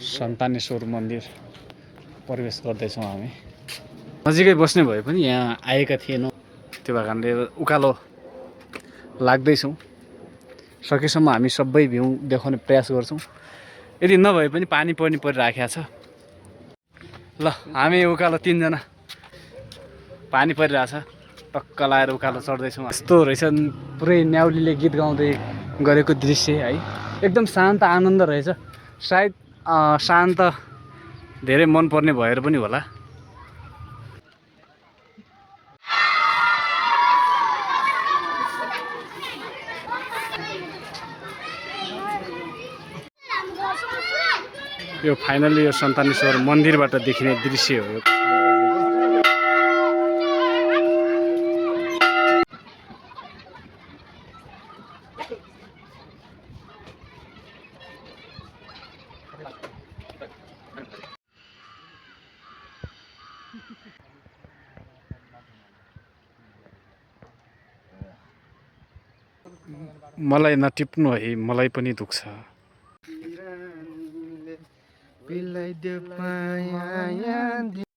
सन्तानेश्वर मन्दिर प्रवेश गर्दैछौँ हामी। नजिकै बस्ने भए पनि यहाँ आएका थिएनौँ, त्यो भएर कारणले उकालो लाग्दैछौँ। सकेसम्म हामी सबै भ्यू देखाउने प्रयास गर्छौँ। यदि नभए पनि पानी परिराखेको छ। ल हामी उकालो 3 जना, पानी परिरहेछ, टक्क लाएर उकालो चढ्दैछौँ। यस्तो रहेछ पुरै न्याउलीले गीत गाउँदै गरेको दृश्य है। एकदम शान्त आनन्द रहेछ। सायद शान्त धेरै मनपर्ने भएर पनि होला। यो फाइनली यो सन्तानेश्वर मन्दिरबाट देखिने दृश्य हो। मलाई नटिप्नु है, मलाई पनि दुख्छ।